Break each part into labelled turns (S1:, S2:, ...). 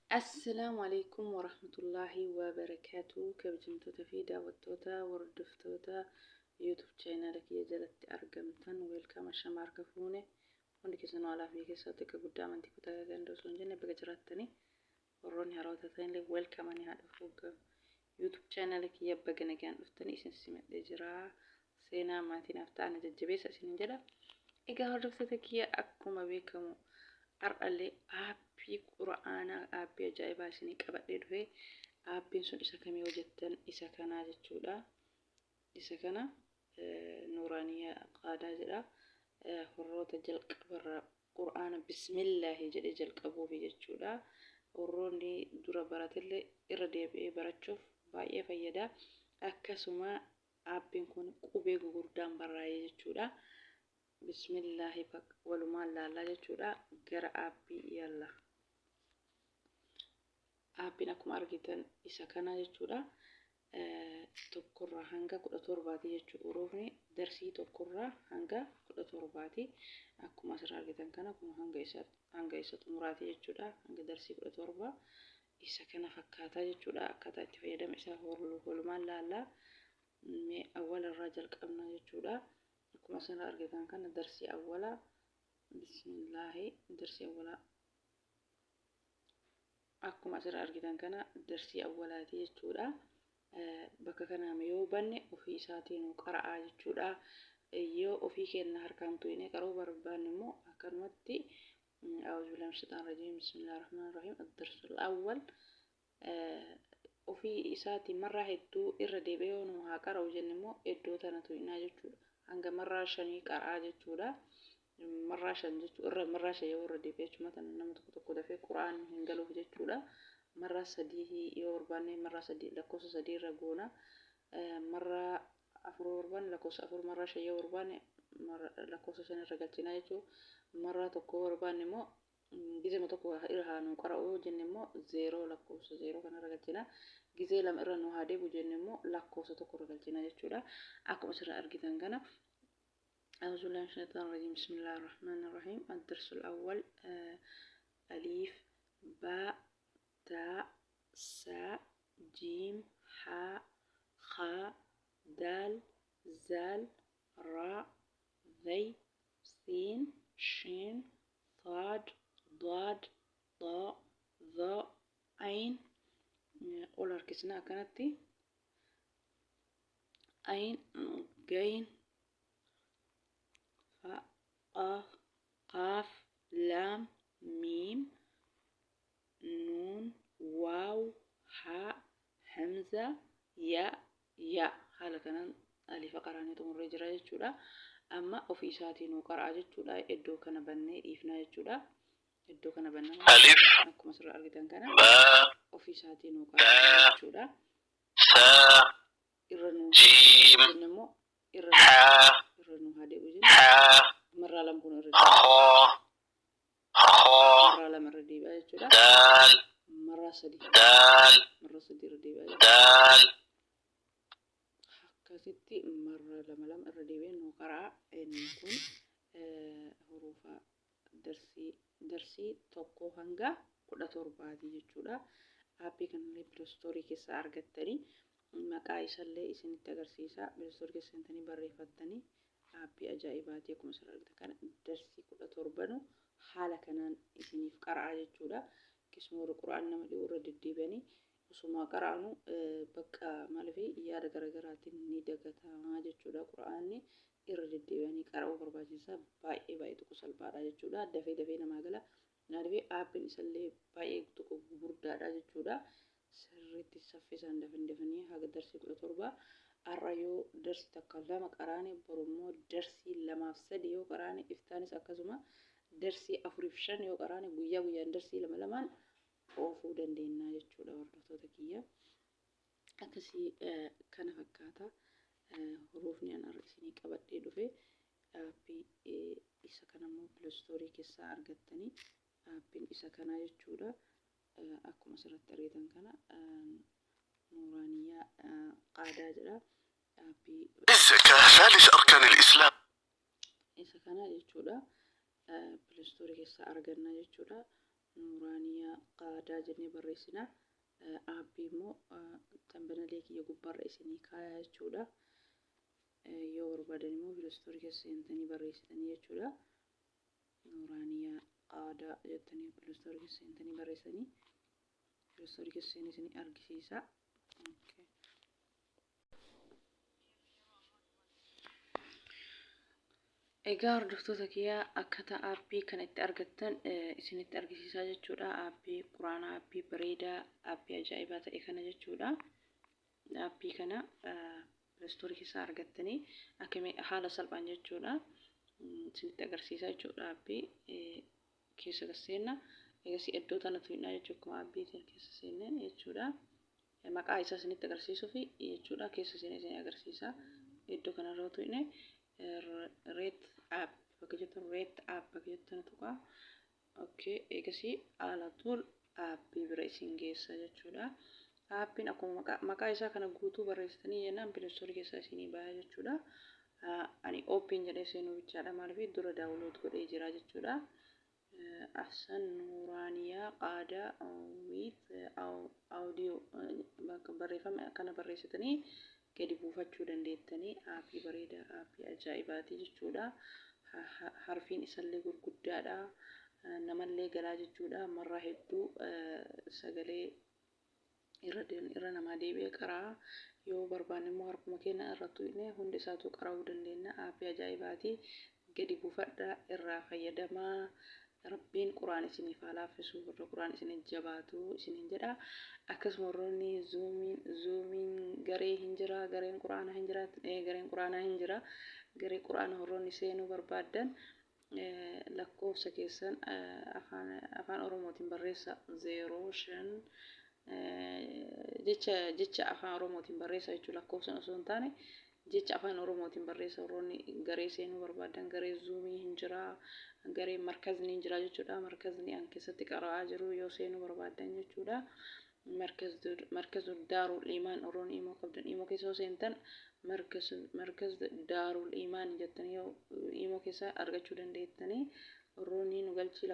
S1: Assalaamu alaikum warahmatullaahi wabarakaatu. Kabajamtoota fi daawwattoota, hordoftoota YouTube channel kiyya jalatti argamtan, welcome, ashama harka fuune. Hundi keessanuu alaa fi keessatti akka guddaa amantii kutaa ganda osoo hin jenne baga jiraattanii. Warroonni haarawaa ta'anillee welcome, ani haa dhufu. YouTube channel kiyya baga nagaan dhuftanii, isin simadhee jira. Seenaa maatiin naaf ta'an jajjabeessa isinin jedha. Egaa hordoftoota kiyya, akkuma beekamu har'allee aappii qura'aanaa, aappii ajaa'ibaa isinii qabadhee dhufe. Aappiin sun isa kamii yoo jettan, isa kanaa jechuudha. Isa kana Nuuraaniyaa Qaadaa jedha. Warroota jalqabarraa qura'aana bismillaahi jedhee jalqabuufi jechuudha. Warroonni dura baratellee irra deebi'ee barachuuf baay'ee fayyada. Akkasuma aappiin kun qubee gugurdaan barraa'ee jechuudha. Bismillaahi, walumaan laallaa jechuudha. Gara aappii yalla. Aappiin akkuma argitan isa kana jechuudha. Tokkorraa hanga 17ti jechuudha. Huruufni darsii tokkorraa hanga 17ti. Akkuma asirraa argitan kana kun hanga isa xumuraati jechuudha. Hanga darsii 17 isa kana fakkaataa jechuudha. Akkaataa itti fayyadama isaa walumaan laallaa. Mee awwalarraa jalqabna jechuudha. Akkuma asirraa argitan kana darsii awwalaa, bismillaahi, darsii awwalaa akkuma asirraa argitan kana darsii awwalaati jechuudha. Bakka kanaa yoo banne ofii isaatiin qara'aa jechuudha. Yoo ofii keenya harkaan tuqnee qaruu barbaanne immoo akkanumatti أعوذ بالله من الشيطان الرجيم، بسم الله الرحمن الرحيم، الدرس الأول. Ofii isaatiin marraa hedduu irra deebi'ee yoo nu haa qara'u jenne immoo iddoo tana tuqnaa jechuudha. Hanga marraa shanii qara'aa jechuudha. Marraa shan jechuudha, irra marraa shan yoo irra deebi'ee jechuudha, tana nama tokko tokko dafee qura'aan hin galuuf jechuudha. Marraa sadii yoo barbaanne marraa sadii lakkoofsa sadii irra goona. Marraa afur yoo barbaanne lakkoofsa afur, marraa shan yoo barbaanne lakkoofsa shan irra galchinaa jechuudha. Marraa tokko yoo barbaanne immoo gizema tokko irra haa nu qara'u yoo jenne immoo zeeroo, lakkoofsa zeeroo kanarra galchina. Gizee lama irra nu haa deebi'u jenne immoo lakkoofsa tokko irra galchina jechuudha. Akkuma asirraa argitan kana أعوذ بالله من الشيطان الرجيم، بسم الله الرحمن الرحيم، الدرس الأول، أليف، باء، تاء، ساء، جيم، حاء، خاء، دال، زال، راء، ذي، سين، شين، صاد، ضاد، طاء، ظاء، عين. Ol harkisna akkanatti. عين، غين، فاء، قاف، قاف، لام، ميم، نون، واو، حاء، همزة، ياء، ياء. Haala kanaan alifa qaraanii xumurree jira jechuudha. Amma ofii isaatii nuu qara'a jechuudha. Iddoo kana bannee dhiifnaa jechuudha. Iddoo kana bannaa
S2: ألف
S1: akkuma asirraa argitan kana
S2: باء
S1: ofii isaatii nuu qara'a jechuudha.
S2: ساء
S1: Irra nuu
S2: جيم
S1: jenne immoo irra
S2: حاء
S1: irra nuu haa deebi'u jenne
S2: حاء
S1: marraa lama kun irra deebi'a.
S2: خاء خاء
S1: Marraa lama irra deebi'a jechuudha.
S2: دال
S1: Marraa sadi,
S2: دال
S1: marraa sadi irra deebi'a jechuudha.
S2: دال
S1: Akkasitti marraa lama lama irra deebi'ee nuu qara'a. Inni kun hurufa darsii tokko hanga 17ti jechuudha. Aappii kanallee Play Store keessaa argattanii, maqaa isallee isinitti agarsiisa. Play Store keessa seentanii barreeffattanii, aappii ajaa'ibaati. Akkuma asirraa argitan kana darsii 17nu haala kanaan isiniif qara'a jechuudha. Akkasuma warri qura'aan nama dhibu irra deddeebi'anii osuma qara'anu bakka maaliif yaada garaagaraatiin ni dagatamaa jechuudha. Qura'aanni irra deddeebi'anii qara'uu barbaachisa. Baay'ee baay'ee tokko salphaadha jechuudha. Dafee dafee namaa gala. Maaliif aappiin isallee baay'ee tokko gurguddaadha jechuudha. Sirriitti saffisaan dafanii dafanii haga darsii 17 har'a yoo darsii takka lama qaraane, borummoo darsii lamaaf sadi yoo qaraane, iftaanis akkasuma darsii afuriif shan yoo qaraane, guyyaa guyyaan darsii lama lamaan oofuu dandeenya jechuudha, hordoftoota kiyya. Akkasii kana fakkaata. Huruufni an har'a isinii qabadhee dhufe aappii isa kanammoo Play Store keessaa argattanii, aappiin isa kanaa jechuudha. Akkuma asirratti argitan kana Nuuraaniyaa Qaadaa jedha. Aappii
S2: الزكاة ثالث أركان الإسلام
S1: isa kana jechuudha. Play Store keessaa arganna jechuudha. Nuuraaniyaa Qaadaa jennee barreessina. Aappii immoo tambanalee kiyya gubbaarra isinii kaayaa jechuudha. Yoo barbaadan immoo Play Store keessa seentanii barreessitanii jechuudha. Nuuraaniyaa Qaadaa jettanii Play Store keessa seentanii barreessanii Play Store keessa seenee isinii argisiisa. Okay. Egaa hordoftoota kiyyaa, akkaataa aappii kana itti argattan isinitti argisiisaa jechuudha. Aappii quraanaa, aappii bareedaa, aappii ajaa'ibaa ta'e kana jechuudha. Aappii kana Play Store keessaa argattanii akkamii haala salphaan jechuudha. Isinitti agarsiisaa jechuudha. Aappii keessa seenna. Egasii iddoo tana tuqnaa jechuudha. Akkuma aappii keessa seenne jechuudha. Maqaa isaa isinitti agarsiisuuf jechuudha. Keessa seenee isin agarsiisa. Iddoo kanarra tuqne, rate app bakka jettu, rate app bakka jettu tuqaa. Okay, egasii alatul aappii bira isin geessa jechuudha. Aappiin akkuma maqaa isaa kana guutuu barreessitanii jennaan Play Store keessaa isinii baha jechuudha. Ani open jedhee seenuu bichaadha, maaliif dura download godhee jira jechuudha. Ahsan Nuuraaniyaa Qaadaa with audio barreeffama kana barreessitanii gadi buufachuu dandeettanii. Aappii bareedaa, aappii ajaa'ibaati jechuudha. Harfiin isallee gurguddaadha. Namallee galaa jechuudha. Marraa hedduu sagalee irra namaa deebi'ee qaraa. Yoo barbaanne immoo harkuma keenya irra tuqne hundi isaatu qara'uu dandeenya. Aappii ajaa'ibaati. Gadi buufadhaa, irraa fayyadamaa. Rabbiin quraan isiniif haa laaffisu, warra quraan isiniif jabaatu isiniin jedha. Akkasuma warroonni Zoomiin garee hin jira, gareen quraanaa hin jira, gareen quraanaa hin jira. Garee quraana warroonni seenuu barbaaddan lakkoofsa keessan afaan Oromootiin barreessa, 05 jecha afaan Oromootiin barreessa jechuudha. Lakkoofsan osoo hin taane jecha afaan Oromootiin barreessa. Warroonni garee seenuu barbaadan garee Zoomii hin jira, garee markazni hin jira jechuudha. Markazni an keessatti qara'aa jiru yoo seenuu barbaadan jechuudha. Markazu Daarul Imaan, warroonni imoo qabdan imoo keessa yoo seentan Markaz Daarul Imaan jettanii yoo imoo keessa argachuu dandeettanii. Warroonni nu galchii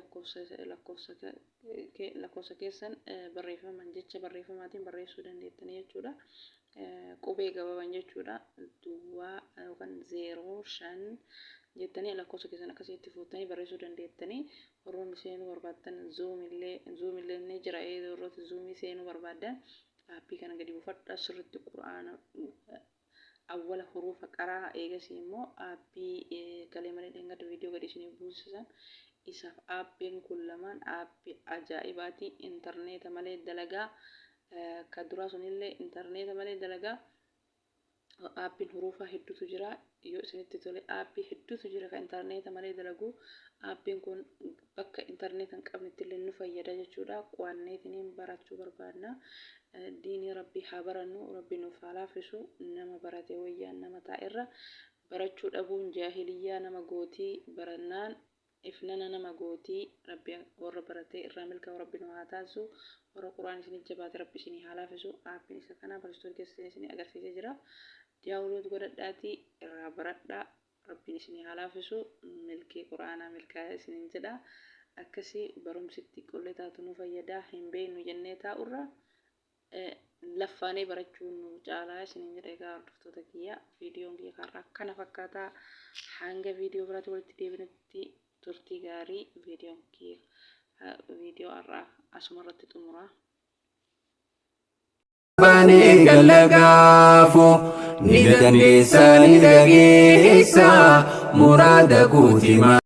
S1: lakkoofsa keessan barreeffaman jecha barreeffamaatiin barreessuu dandeettanii jechuudha. Qubee gabaaban jechuudha. Duwwaa yookaan 05 jettanii lakkoofsa keessan akkasitti fuutanii barreessuu dandeettanii. Warroonni seenuu barbaaddan Zoomillee ni jira. Warroota Zoomii seenuu barbaaddan aappii kana gadi buufadhaa, sirriitti quraana awwala hurufa qaraa. Eegasii immoo aappii kalee malee dheengadda viidiyoo gadi isinii buusisan isaaf aappiin kun lamaan aappii ajaa'ibaati. Intarneeta malee dalagaa. Ka duraa sunillee intarneeta malee dalagaa. Aappiin huruufaa hedduutu jira. Yoo isinitti tole aappii hedduutu jira kan intarneeta malee dalagu. Aappiin kun bakka intarneeta hin qabnetti illee nu fayyada jechuudha. Qo'anneetiniin barachuu barbaadna. Diinii Rabbii haa barannu, Rabbi nuuf haa laaffisu. Nama barate wayyaan nama taa'erra. Barachuu dhabuun jaahiliyyaa nama gootii, barannaan ifnana nama gootii. Rabbi warra baratee irraa milkaa'u Rabbi nu haa taasisu. Warra quraan isinii jabaate Rabbi isinii haa laaffisu. Aappiin isa kanaa Play Store keessatti isinii agarsiisee jira. Download godhadhaatii irraa baradhaa. Rabbiin isinii haa laaffisu. Milkii quraanaa milkaa'ee isiniin jedha. Akkasii barumsitti qollee taatu nu fayyadaa. Hin beeknu jennee taa'urra laffaanee barachuun nu caalaa isiniin jedha. Egaa hordoftoota kiyya, viidiyoon kiyya karraa kana fakkaataa. Hanga viidiyoo biraatti walitti deebinutti turtii gaarii. Viidiyoon kiyya viidiyoo har'aa asuma irratti xumuraa.
S3: Banee galagaafu ni dandeessa, ni dhageessa muraada kuutima.